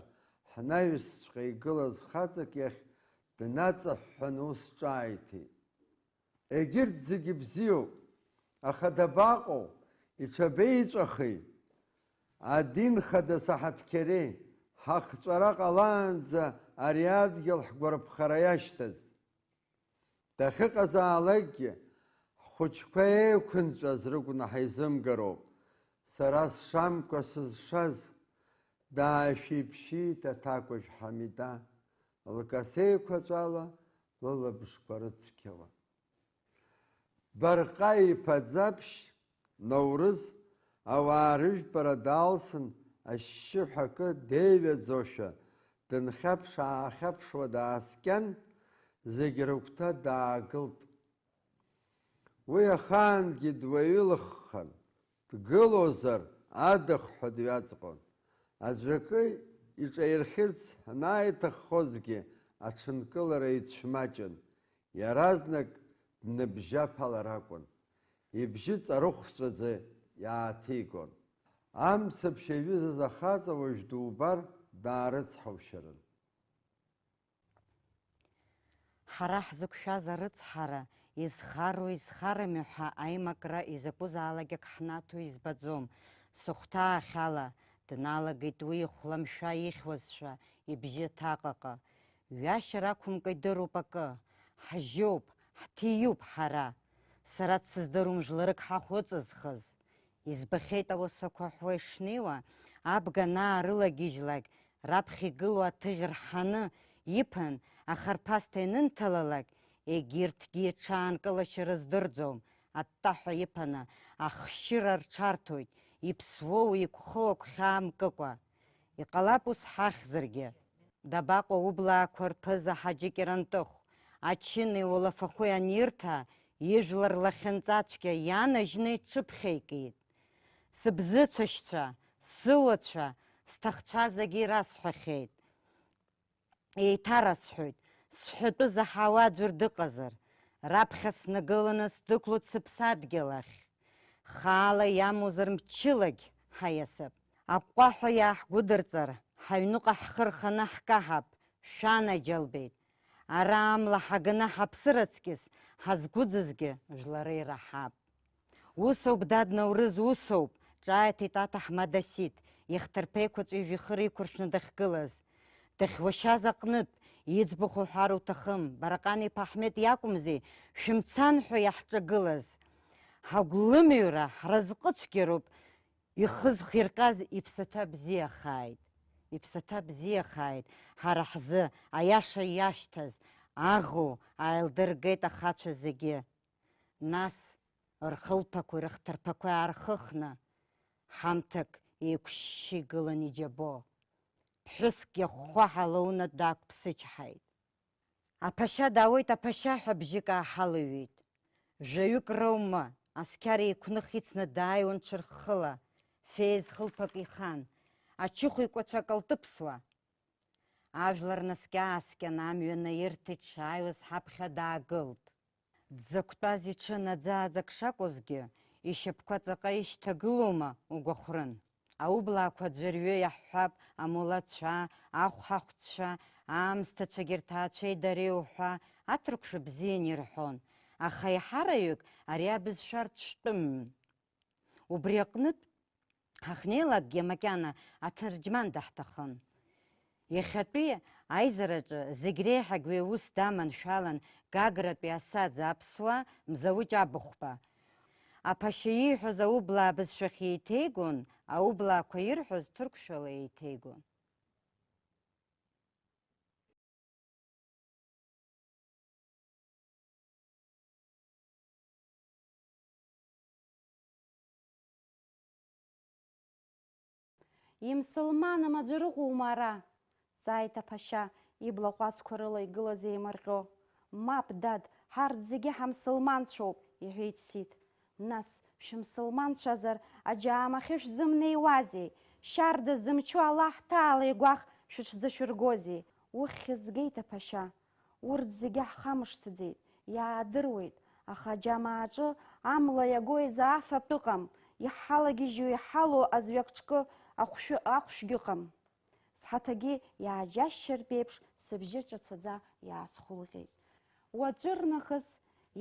ҳнаҩсҵәҟьа игылаз хаҵак иахь днаҵаҳәҳәаны ус ҿааиҭит: Егьырҭ зегьы бзиоуп, аха дабаҟоу, иҽабеиҵәахи? Адин хада Саҳаҭқьери, ҳахҵәара ҟалаанӡа ари адгьыл ҳгәарԥхара иашьҭаз. Дахьыҟазаалакгьы, ҳхәыҷқәа еиқәынҵәаз рыгәнаҳа изымгароуп. Сара сшамкәа сызшаз, даашәиԥшьит аҭакәажә Ҳамида, лкасеиқәаҵәала лылабжқәа рыцқьауа. Барҟа иԥа Ӡаԥшь Наурыз ауаа рыжәпара далсын, ашьшьыҳәа акы деиҩаӡошәа, дынхьаԥш-аахьаԥшуа дааскьан, зегь рыгәҭа даагылт. Уи ахаангьы дуаҩылыххан, дгылозар, адыхҳәа дҩаҵҟьон. Аӡәы акы иҿаирхьырц анааиҭаххозгьы, аҽынкылара ицәмаҷын. Иаразнак дныбжьаԥалар акәын. Ибжьы ҵарыхәҵәаӡа иааҭигон. Амцаԥшь иаҩызаз ахаҵа уажә дубар даарыцҳаушьарын. Ҳара ҳзықәшәаз арыцҳара, изхароу изхарами ҳәа аимакра изакәызаалак ак ҳнаҭо избаӡом. Сыхәҭаахьала, дналагеит уи ихәламшәа ихьуазшәа, ибжьы ҭаҟаҟа. Ҩашьара ақәымкәа идыруп акы. Ҳжьоуп, ҳҭиуп ҳара. Сара дсыздыруам жәларык ҳахә ыҵызхыз. Избахьеит ауасақәа ҳәуа ишнеиуа, абга анаарылагьежьлак, раԥхьа игылоу аҭыӷь рҳаны иԥан, ахарԥасҭа ианынҭалалак, егьырҭгьы иҽаанкылашьа рыздырӡом, аттаҳәа иԥаны ахшьыра рҽарҭоит, иԥсуоу игәхоу агәхьаа мкыкәа. Иҟалап ус ҳахьзаргьы. Дабаҟоу ублаақәа рԥыза Ҳаџьы Кьарантыхә, ачыни улафахәи анирҭа, ижәлар лахьынҵацәгьа ианажьны иҽыԥхьеикит. Сыбзыцәашьцәа, сыуацәа, сҭахцәа зегьы ирасҳәахьеит. Еиҭарасҳәоит, сҳәатәы заҳауа аӡәыр дыҟазар, раԥхьа снагыланы сдәықәлоит сыԥсадгьыл ахь. Хаала иамоузар мчылагь ҳаиасып. Аҟәҟәаҳәа иааҳгәыдырҵар, ҳаҩныҟа ҳхы рханы ҳкаҳап, шәанаџьалбеит. Ара амла ҳаганы ҳаԥсыр аҵкьыс, ҳазгәыӡызгьы жәлара ираҳап. Усоуп, дад Наурыз, усоуп, ҿааиҭит аҭаҳмада Сиҭ, ихҭырԥа еиқәаҵәа ижәҩахыр иқәыршәны дахьгылаз. Дахьуашьаз аҟнытә, иӡбахә уҳәар уҭахым, Бараҟан-иԥа Аҳмет иакәымзи шәымцан ҳәа иаҳҿагылаз. Ҳагәлымыҩра ҳразҟы цәгьароуп, ихы зхирҟьаз иԥсаҭа бзиахааит, иԥсаҭа бзиахааит, ҳара ҳзы аиаша иашьҭаз, аӷу ааилдыргеит ахацәа зегьы. Нас рхылԥақәеи рыхҭырԥақәеи аархыхны, ҳамҭак еиқәшьшьы игылан иџьабо. Ԥҳәыск иахәхәаҳа лоуны даақәԥсычҳаит. Аԥашьа даауеит, аԥашьа ҳәа бжьык ааҳалыҩит. Жәаҩык роума, асқьар еиқәных ицны дааиуан ҽырххыла, феиз хылԥак ихан, ачыхә еиқәаҵәак лтыԥсуа. Ажәлар наскьа-ааскьан амҩа наирҭеит, дшааиуаз ҳаԥхьа даагылт. Дзықәтәаз иҽы наӡааӡак шакәызгьы, ишьапқәа ҵаҟа ишьҭагылоума угәахәрын. Аублаақәа аӡәырҩы иаҳҳәап, амулацәа, ахәҳахәҭцәа, аамсҭацәагьы рҭаацәеи дареи уҳәа, аҭырқәшәа бзиан ирҳәон, аха еиҳараҩык ари абызшәа рцәтәымын. Убри аҟнытә, ҳахьнеилакгьы макьана аҭырџьман даҳҭахын. Иахьатәи аизараҿы зегь реиҳагь уи аус даманшәалан Гагратәи асаӡ аԥсуа Мзауҷ Абыхәба. Аԥашьа ииҳәоз аублаа бызшәахь еиҭеигон, аублаақәа ирҳәоз ҭырқәшәала еиҭеигон. Имсылманым аӡәыр ыҟоума ара? Дҵааит аԥашьа, ибла ҟәазқәа рыла игылаз еимырҟьо. Мап, дад, ҳарҭ зегьы ҳамсылманцәоуп, иҳәеит Сиҭ. Нас, шәымсылманцәазар, аџьаамахьы шәзымнеиуазеи? Шьарда зымчу Аллаҳ Ҭаала игәаӷ шәыҽӡышәыргозеи? Уххь згеит, аԥашьа. Урҭ зегьы ҳхамышҭӡеит, иаадыруеит, аха аџьамааҿы амла иаго изы афатә ыҟам, иҳалагьежьуа иҳалоу аӡә акҿкы ахәшәы, ахәшәгьы ыҟам. Сҳаҭагьы иааџьасшьартә еиԥш сыбжьы ҿацаӡа иаасхәылҟьеит. Уаҵәырнахыс,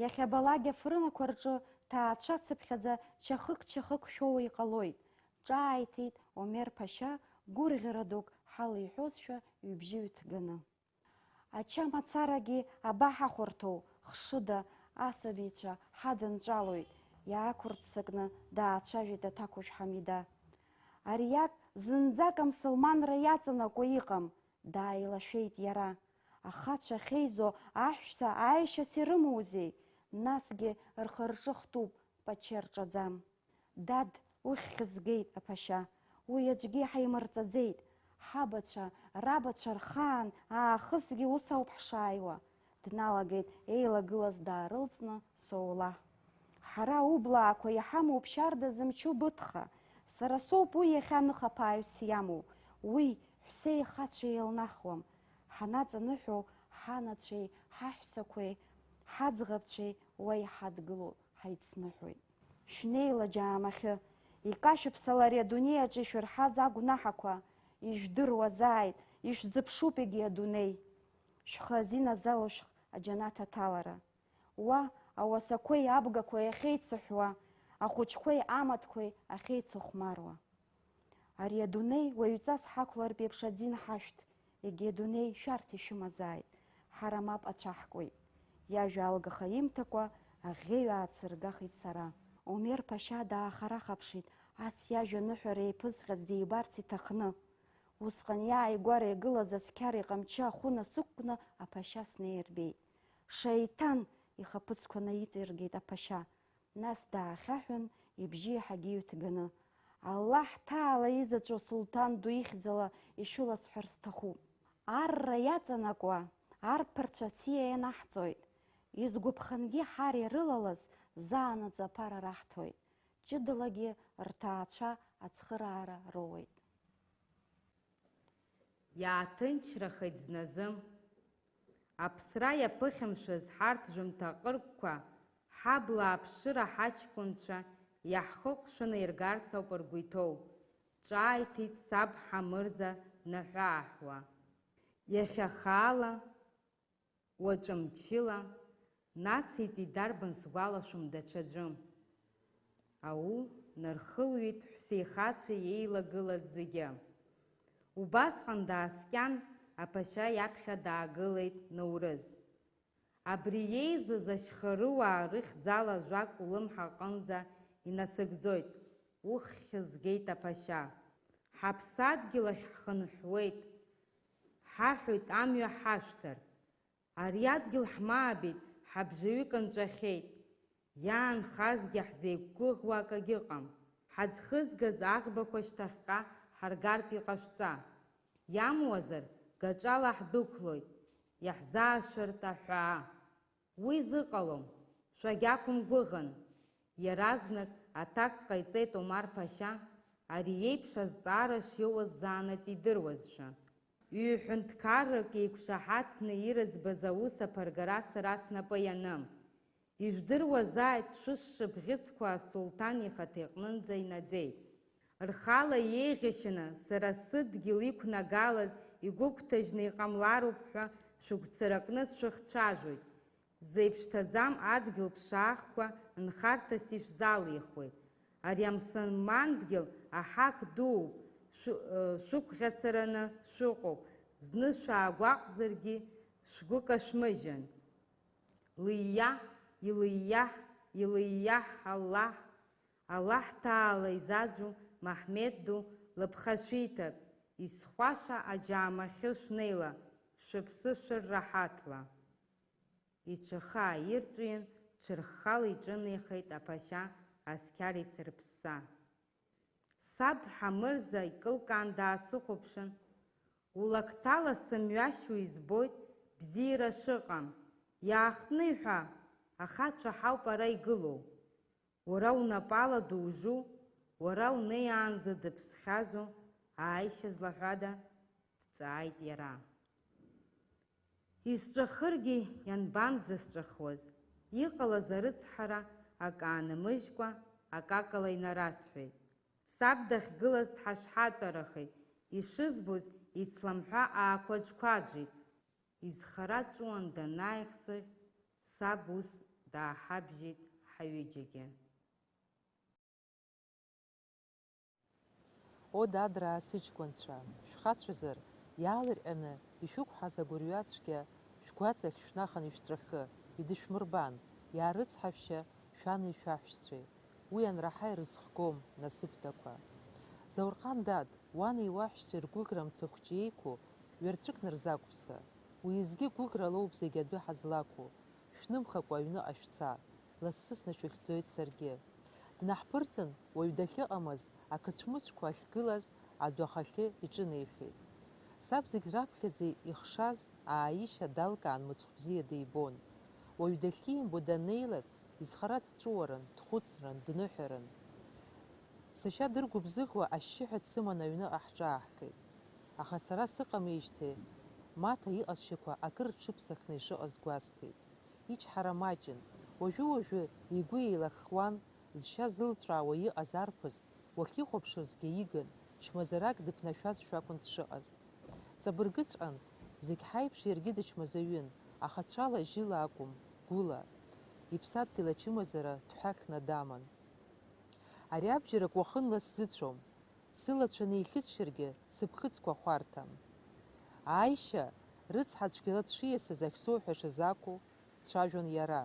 иахьабалак афырнақәа рҿы ҭаацәацыԥхьаӡа чахык-чахык шәоуа иҟалоит, ҿааиҭит Омер Ԥашьа, гәырӷьара дук ҳалеиҳәозшәа ҩбжьы ҩҭганы. Ача мацарагьы абаҳахәарҭоу, хшыда, асабицәа ҳадынҵәалоит, иаақәырццакны даацәажәеит аҭакәажә Ҳамида. Ари иак зынӡак амсылманра иаҵанакуа иҟам, дааилашәеит иара. Ахацәа ахьеизо аҳәса ааишьас ирымоузеи? Насгьы рхы-рҿы хтуп, пача рҿаӡам. Дад, уххь згеит, аԥашьа, уи аӡәгьы ҳаимырҵаӡеит. Ҳабацәа, рабацәа рхаан аахысгьы ус ауп ҳшааиуа. Дналагеит еилагылаз даарылҵны Соулаҳ. Ҳара, ублаақәа, иҳамоуп шьарда зымчу быҭха. Сара соуп уи иахьа ныхаԥааҩс иамоу. Уи ҳәсеи хацәеи еилнахуам. Ҳанаҵаныҳәо, ҳанацәеи, ҳаҳәсақәеи, ҳаӡӷабцәеи уа иҳадгылоу ҳаицныҳәоит. Шәнеила џьаамахьы, икашәыԥсала ари адунеи аҿы ишәырҳаз агәнаҳақәа, ижәдыруазааит, ишәзыԥшуп егьи адунеи. Шәхы азин азалоу шәҟ аџьанаҭ аҭалара. Уа, ауасақәеи абгақәеи ахьеицыҳәуа, ахәыҷқәеи амаҭқәеи ахьеицыхәмаруа. Ари адунеи уаҩҵас ҳақәлартә еиԥш аӡин ҳашәҭ, егьи адунеи шәарҭ ишәымазааит, ҳара мап ацәаҳкуеит. Иажәа алгаха имҭакәа аӷьеҩ аацыргахит сара. Омер Ԥашьа даахарахаԥшит, ас иажәа аныҳәара еиԥызҟьаз дибарц иҭахны. Усҟан иааигәара игылаз асқьар иҟамчы ахәы насықәкны аԥашьа снеирбеит. Шеиҭан! Ихаԥыцқәа наиҵиргеит аԥашьа. Нас даахьаҳәын, ибжьы еиҳагьы иҩҭганы, Аллаҳ ҭаала изаҵәу асулҭан ду ихьӡала ишәыласҳәар сҭахуп. Арра иаҵанакуа арԥарцәа сиа ианаҳҵоит, изгәаԥхангьы ҳар ирылалаз заанаҵы аԥара раҳҭоит, ҷыдалагьы рҭаацәа ацхыраара роуеит. Иааҭынчрахеит зназы. Аԥсра иаԥыхьамшәаз ҳарҭ жәымҭаҟырқәа, ҳабла аԥшыра ҳаҷкәынцәа иаҳхыҟәшәаны иргарц ауп ргәы иҭоу, ҿааиҭит саб Ҳамырза наҳәы-ааҳәуа. Иахьа хаала, уаҵәы мчыла, нациҵеит дарбан сгәалашәом даҽаӡәы. Ауу нархылҩит ҳәсеихацәа еилагылаз зегьы. Убасҟан дааскьан, аԥашьа иаԥхьа даагылеит Ноурыз. Абри еизаз ашьхарыуаа рыхьӡала ажәак улымҳа аҟынӡа инасыгӡоит, уххь згеит аԥашьа. Ҳаԥсадгьыл ахь ҳхынҳәуеит, ҳаҳәоит амҩа ҳашәҭарц. Ари адгьыл ҳмаабит, ҳабжаҩык нҵәахьеит. Иаанхазгьы ҳзеиқәгәыӷуа акагьы ыҟам. Ҳаӡхызгаз аӷбақәа шьҭахьҟа ҳаргартә иҟашәҵа. Иамуазар, гаҿала ҳдәықәлоит, иаҳзаашәырт аҳәаа. Уи зыҟалом, шәагьақәымгәыӷын. Иаразнак аҭак ҟаиҵеит Омар Ԥашьа, ари иеиԥш азҵаара шиоуаз заанаҵ идыруазшәа. Ҩы-ҳәынҭқаррак еиқәшаҳаҭны ирыӡбаз аус аԥыргара сара снапы ианым. Ижәдыруазааит шәышшыбӷьыцқәа асулҭан ихаҭа иҟнынӡа инаӡеит. Рхала иеиӷьашьаны, сара сыдгьыл иқәнагалаз игәыгәҭажьны иҟамлароуп ҳәа шәыгәцаракны сшәыхцәажәоит. Зеиԥшҭаӡам адгьыл ԥшаахқәа нхарҭас ишәзалихуеит. Ари амсылман дгьыл аҳақ дууп, шәы-, ы, шәықәӷьацараны шәыҟоуп, зны шәаагәаҟзаргьы шәгәы кашәмыжьын. Лыииаҳ, илыииаҳ, илыииаҳ, Аллаҳ, Аллаҳ ҭаала изаӡәу Маҳмед ду лыԥха шәиҭап, изхәаша аџьаамахьы шәнеила, шәыԥсы шәырраҳаҭла. Иҽы ахы ааирҵәиин, ҽырххала иҿынеихеит аԥашьа асқьар ицырԥсса. Саб Ҳамырза икылкаан даасыхәаԥшын, улакҭала сымҩашьо избоит бзиара шыҟам. Иаахтны иҳәа, ахацәа ҳауп ара игылоу. Уара унапала дужу, уара унеиаанӡа дыԥсхьазу ааишьа злаҳәада? Дҵааит иара. Исҵәахыргьы ианбанӡасҵәахуаз, иҟалаз арыцҳара акы аанамыжькәа, акакала инарасҳәеит. Саб дахьгылаз дҳашҳатәарахеит, ишызбоз Ицламҳәа аақәаџқәаџит, изхара ҵәуан данааихсыӷь, саб ус дааҳабжьеит ҳаҩыџьагьы. О, дадраа, сыҷкәынцәа, шәхацәазар, иаалырҟьаны ишәықәҳаз агәырҩа цәгьа шәгәаҵахь шәнахан ишәҵәахы, идышәмырбан, иаарыцҳашәшьа шәани шәаҳәшьцәеи. Уи анраҳа ирызхгом насыԥдақәа. Заурҟан дад, уани уаҳәшьцәеи ргәыӷра мцахәҷы еиқәу ҩарцәыкны рзақәԥса. Уеизгьы гәыӷра лоуп зегь адәы ҳазлақәу. Шәнымхакәа аҩныҟа шәца, лассы снашәыхьӡоит саргьы. Днаҳԥырҵын, уаҩ дахьыҟамыз, ақыцәмыцәқәа ахьгылаз адәахахьы иҿынеихеит. Саб зегь раԥхьаӡа ихшаз ааишьа далкаан мыцхә бзиа дибон. Уаҩ дахьимбо даннеилак, изхара дҵәыуарын, дхәыцран, дныҳәарын. Сашьа дыргәыбзыӷуа ашьшьыҳәа дсыманы аҩныҟа ҳҿааҳхеит. Аха сара сыҟамижьҭеи Маҭа иҟазшьақәа акыр рҽыԥсахны ишыҟаз гәасҭеит. Ичҳара маҷын. Уажәы-уажәы игәы еилаххуан, зшьа зылҵәаауа иҟаз арԥыс, уахьихәаԥшызгьы игын, чмазарак дыԥнашәазшәа акәын дшыҟаз. Ҵабыргыҵәҟьан, зегь ҳаиԥш иаргьы дычмазаҩын, аха цәала жьыла акәым, гәыла. Иԥсадгьыл ачымазара дҳәахьны даман. Ари абџьарак уахынла сзыцәом, сылацәа неихьысшьыргьы, сыԥхыӡқәа хәарҭам. Ааишьа, рыцҳа цәгьала дшиасыз ахьсоуҳәашаз акәу, дцәажәон иара.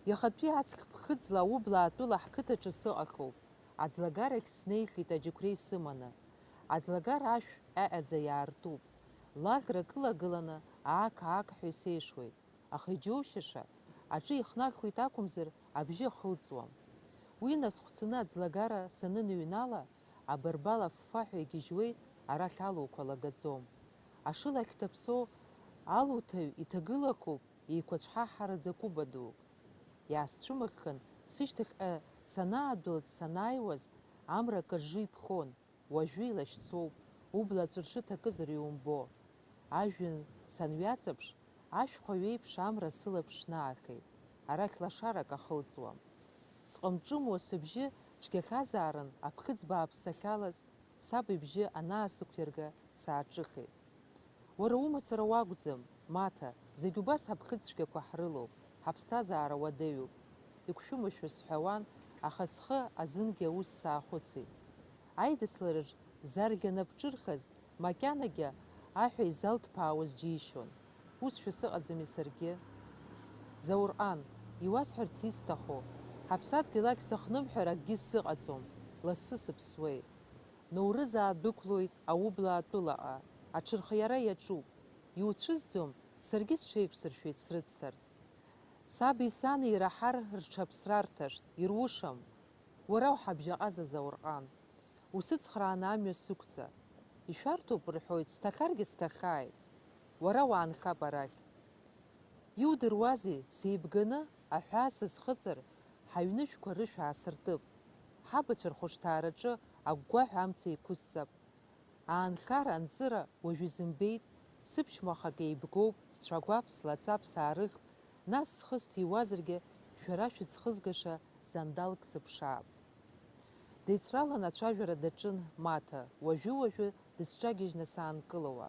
Иахатәи аҵх ԥхыӡла аублаатәыла ҳқыҭаҿы сыҟахуп. Аӡлагарахь снеихьеит аџьықәреи сыманы. Аӡлагара ашә ҟьаҟьаӡа иаартуп. Лаӷра кылагыланы аақ-аақҳәа исеишуеит. Аха иџьоушьаша, аҿы ихнахуеит акәымзар, абжьы ахылҵуам. Уи насхәцаны аӡлагара саныныҩнала, абарбал аффаҳәа игьежьуеит, арахь алуқәа лагаӡом. Ашыла ахьҭаԥсоу алуҭаҩ иҭагылахуп еиқәаҵәҳаҳараӡа кәыба дук. Иаасцәымыӷхан, сышьҭахьҟа санаадәылҵ санааиуаз, амра акыржы иԥхон. Уажәы илашьцоуп, убла аҵәыршы ҭакызар иумбо. Ажәҩан санҩаҵаԥш, ашәхәа ҩеиԥш амра сылаԥш наахеит, арахь лашарак ахылҵуам. Сҟымҿымуа сыбжьы цәгьахьазаарын аԥхыӡ бааԥс сахьалаз, саб ибжьы анаасықәирга, сааҿыхеит. Уара умацара уакәӡам, Маҭа, зегь убас ҳаԥхыӡ цәгьақәа ҳрылоуп, ҳаԥсҭазаара уадаҩуп. Иқәшәымашәа сҳәауан, аха схы азынгьы аус саахәыцит. Аидыслараҿ зарӷьа нап ҿырхыз, макьанагьы аҳәа изалҭԥаауаз џьишьон. Усшәа сыҟаӡами саргьы? Заурҟан, иуасҳәарц исҭаху, ҳаԥсадгьыл ахь сыхнымҳәыр акгьы сыҟаӡом, лассы сыԥсуеит. Ноурызаа дәықәлоит аублаа тәылаҟа, аҽырхиара иаҿуп. Иуцәызӡом, саргьы сҽеиқәсыршәеит срыццарц. Саби сани ираҳар рҽаԥсра рҭашт, ирушам. Уара уҳабжьаҟаза Заурҟан. Усыцхрааны амҩа сықәҵа. Ишәарҭоуп рҳәоит, сҭахаргьы сҭахааит. Уара уаанхап арахь. Иудыруазеи, сеибганы аҳәаа сызхыҵыр, ҳаҩнышәқәа рышә аасыртып. Ҳабацәа рхәышҭаараҿы агәгәаҳәа амца еиқәысҵап. Аанхара, анҵыра уажә изымбеит, сыԥшәма хак еибгоуп, сцәагәаԥ, слаҵап, саарыхп, нас схы сҭиуазаргьы, шәара шәыӡхызгаша зандалк сыԥшаап. Деицралан ацәажәара даҿын Маҭа, уажәы-уажәы дысҿагьежьны саанкылауа.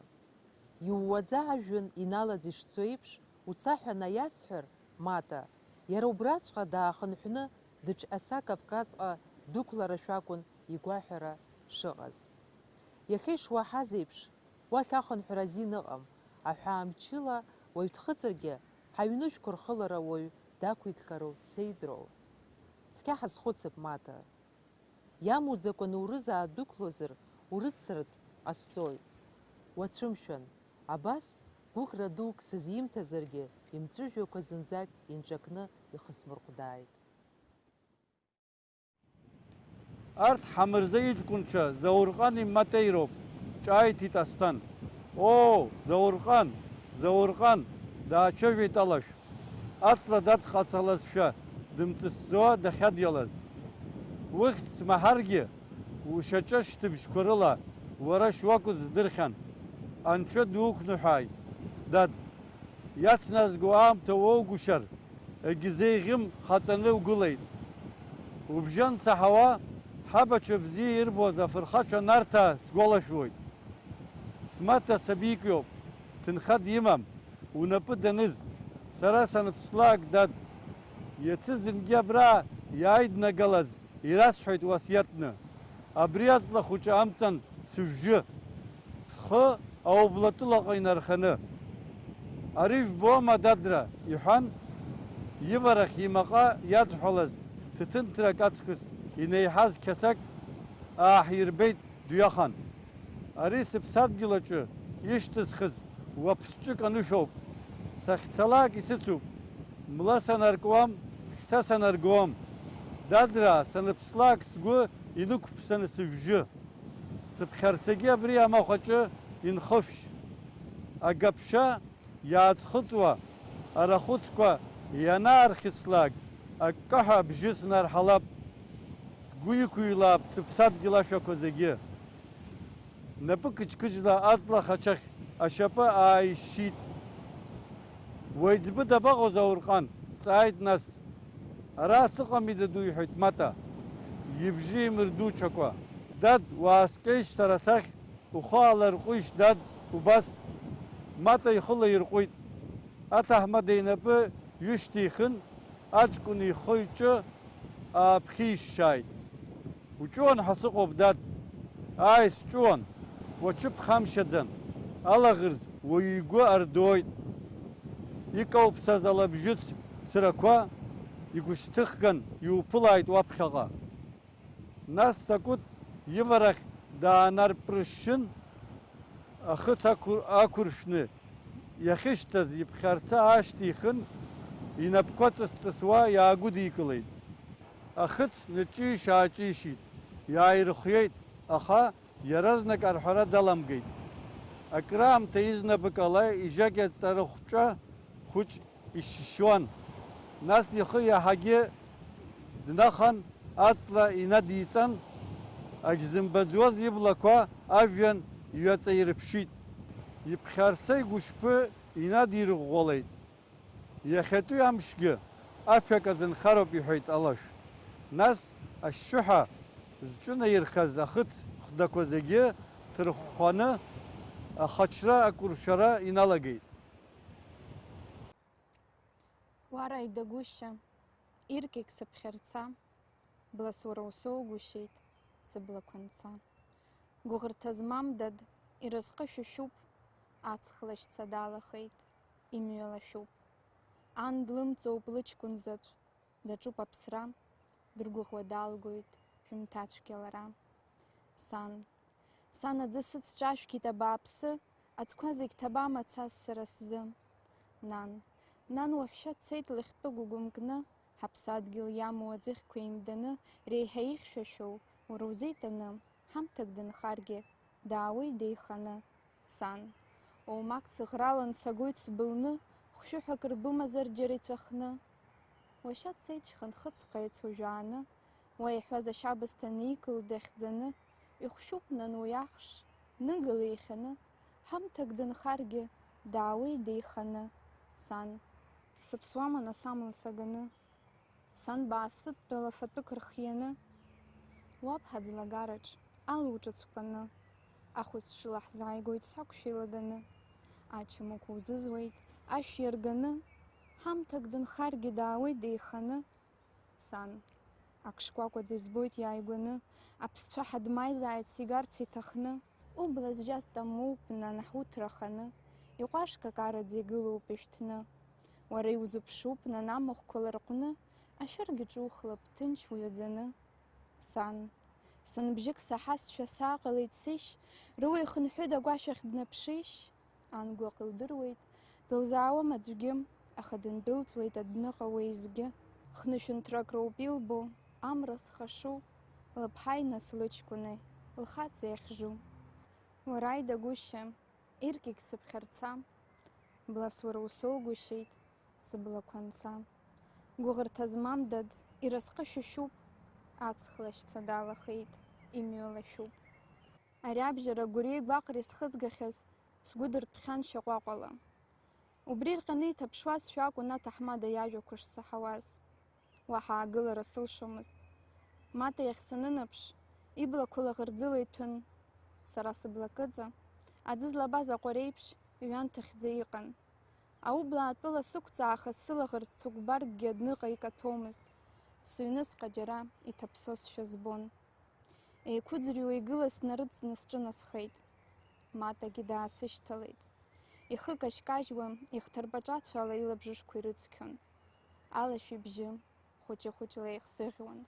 Иууаӡа ажәҩан иналаӡ ишцо еиԥш, уца ҳәа наиасҳәар, Маҭа, иара убраҵәҟьа даахынҳәны дыҿҟьаса Кавказҟа дықәларашәа акәын игәаҳәара шыҟаз. Иахьа ишуаҳаз еиԥш, уахь ахынҳәра азин ыҟам, аҳәаа мчыла уаҩ дхыҵыргьы, ҳаҩнышәқәа рхылара уаҩ дақәиҭхару сеидроу? Цқьа ҳазхәыцып, Маҭа. Иамуӡакәа Ноурызаа дәықәлозар, урыццартә ҟасҵоит. Уацәымшәан, абас, гәыӷра дук сызимҭазаргьы, имҵәыжәҩақәа зынӡак инҿакны ихысмырҟәдааит. Арҭ Ҳамырза иҷкәынцәа Заурҟани Матеи роуп, ҿааиҭит Асҭан. Оо, Заурҟан, Заурҟан, даацәажәеит алашә. Аҵла дадҟацалазшәа дымҵысӡоа дахьадиалаз. Ухьӡ смаҳаргьы, ушьаҿа шьҭыбжьқәа рыла уара шуакәыз здырхьан. Анцәа дуқәныҳәааит, дад. Иацназго аамҭа уоугәышьар, егьизеиӷьым хаҵаны угылеит. Убжьы ансаҳауа, ҳабацәа бзиа ирбоз афырхацәа Нарҭаа сгәалашәоит. Маҭа сабик иоуп, ҭынха димам, унапы даныз, сара санԥслак, дад, иацы зынгьы абра иааиднагалаз ирасҳәеит уасиаҭны, абри аҵла хәыҷы амҵан сыжәжы, схы аублатәылаҟа инарханы. Ари жәбома, дадра, иҳәан, иварахь имаҟа иадҳәалаз ҭыҭынҭрак аҵкыс инеиҳаз қьасак ааҳирбеит. Дҩахан. Ари сыԥсадгьыл аҿы ишьҭысхыз уаԥсҿык анышәоуп. Сахьцалак исыцуп. Мла санаркуам, хьҭа санаргуам. Дадраа, саныԥслак сгәы инықәԥсаны сыжәжы. Сыԥхьарцагьы абри амахә аҿы инхышәшь. Агаԥшьа иааӡхыҵуа арахәыцқәа ианаархьыслак, аккаҳәа абжьы снарҳалап, сгәы иқәыҩлаап сыԥсадгьыл ашәақәа зегьы. Напы қыџьқыџьла аҵла хачахь ашьапы ааишьшьит. Уеиҵбы дабаҟоу Заурҟан? Дҵааит нас. Ара сыҟами, даду, иҳәеит Маҭа, ибжьы имырдучакәа. Дад, уааскьеишь сара сахь, ухы ааларҟәишь, дад, убас. Маҭа ихы лаирҟәит. Аҭаҳмада инапы ҩышьҭихын, аҷкәын ихы-иҿы ааԥхьишьшьааит. Уҷуан ҳәа сыҟоуп, дад. Ааи, сҷуан. Уаҽыԥхамшьаӡан. Алаӷырӡ уаҩы игәы ардоит. Икауԥсаз алабжьыц црақәа игәышьҭыхган иуԥылааит уаԥхьаҟа. Нас Сакәыт иварахь даанарпрышьшьын, ахыц ақәыр-, ақәыршәны иахьышьҭаз иԥхьарца аашьҭихын, инапқәа ҵыс-ҵысуа иаагәыдикылеит. Ахыц ныҷишь-ааҷишьит, иааирхиеит, аха иаразнак арҳәара даламгеит. Акраамҭа изнапык ала ижьакьа ҵарыхәҿа хәыҷ ишьшьуан. Нас ихы иаҳагьы днахан, аҵла инадиҵан, агьзымбаӡоз иблақәа ажәҩан иҩаҵаирԥшит. Иԥхьарца игәышԥы инадирӷәӷәалеит. Иахьатәи амшгьы ашәак азынхароуп, иҳәеит алашә. Нас ашьшьыҳәа зҿынаирхаз ахыц хәдақәа зегьы ҭырхәхәаны, ахаҽра акәыршәара иналагеит. Уара идагәышьа, иркьыкь сыԥхьарца, блас уара усоугәышьеит сыблақәа нца. Гәыӷырҭа змам, дад, иразҟы шәышәуп, аҵх лашьца далахеит, имҩа лашәуп. Ан длымҵоуп лыҷкәын заҵә, даҿуп аԥсра, дыргәыӷуа далгоит жәымҭацәгьа лара. Сан, сан аӡы сыцҿашәкит абааԥсы, аӡқәа зегь ҭабама цас сара сзы? Нан, нан уаҳәшьа дцеит лыхьтәы гәыгәымкны, ҳаԥсадгьыл иамоу аӡыхьқәа еимданы, реиҳа ихьшәашәоу уара узеиҭаны, ҳамҭак дынхаргьы, даауеит деиханы. Сан, оумак сыӷралан сагоит сбылны, хәшәыҳәак рбымазар џьара ицәахны. Уашьа дцеит шьхынхыҵҟа еицужәааны, уа иҳәаз ашьабысҭа никылт дахьӡаны, ихәшәуп, нан, уи ахш, ныгала ихьаны, ҳамҭак дынхаргьы, даауеит деиханы. Сан, сыԥсуама нас амла саганы? Сан, баасыдтәала фатәык рхианы, уаб ҳаӡлагараҿ алу ҿыцқәаны, ахәыц шыла ҳзааигоит сақәшәа илаганы, ачамык узызуеит ашә иарганы, ҳамҭак дынхаргьы даауеит деиханы. Сан, ак шкәакәаӡа избоит иааигәаны, аԥсцәаҳа дмаизааит сигарц иҭахны. Убла зжьаз тамоуп, нан, ҳуҭра аханы, иҟәашкакараӡа игылоуп ишәҭны. Уара иузыԥшуп, нан, амахәқәа ларҟәны, ашәыргьы ҿухлап, ҭынч уҩаӡаны. Сан, сан бжьык саҳазшәа сааҟалеит сышь, рыуа ихынҳәыда агәашә ахь бнаԥшишь? Ан гәаҟ илдыруеит, дылзаауам аӡәгьы, аха дындәылҵуеит адәныҟа уеизгьы. Хнышәынҭрак роуп илбо, амра зхашу, лыԥҳаи нас лыҷкәыни, лхаҵеи ахьжу. Уара идагәышьа, иркьыкь сыԥхьарца, блас уара усоугәышьеит, сыблақәа нца. Гәыӷырҭа змам, дад, иразҟы шәышәуп, аҵх лашьца далахеит, имҩа лашәуп. Ари абжьара гәыри гәаҟреи схызгахьаз, сгәы дыртәхьан шьаҟәаҟәала. Убри рҟьаны иҭаԥшуазшәа акәын аҭаҳмада иажәақәа шсаҳауаз. Уаҳа аагылара сылшомызт. Маҭа иахь санынаԥш, иблақәа лаӷырӡыла иҭәын. Сара сыбла кыӡа, Аӡы злабаз аҟәареиԥш ҩанҭыхьӡа иҟан. Аублаатәыла сықәҵаахыз сылаӷырӡ цәыкәбаркгьы адәныҟа икаҭәомызт. Сыҩныҵҟа џьара иҭаԥсозшәа збон. Еиқәыӡырҩуа игылаз снарыдҵны сҿынасхеит. Матагьы даасышьҭалеит. Ихы кажькажьуа, ихҭарпаҿацәала илабжышқәа ирыцқьон. Алашәи бжьы хәыҷы-хәыҷла еихсыӷьуан.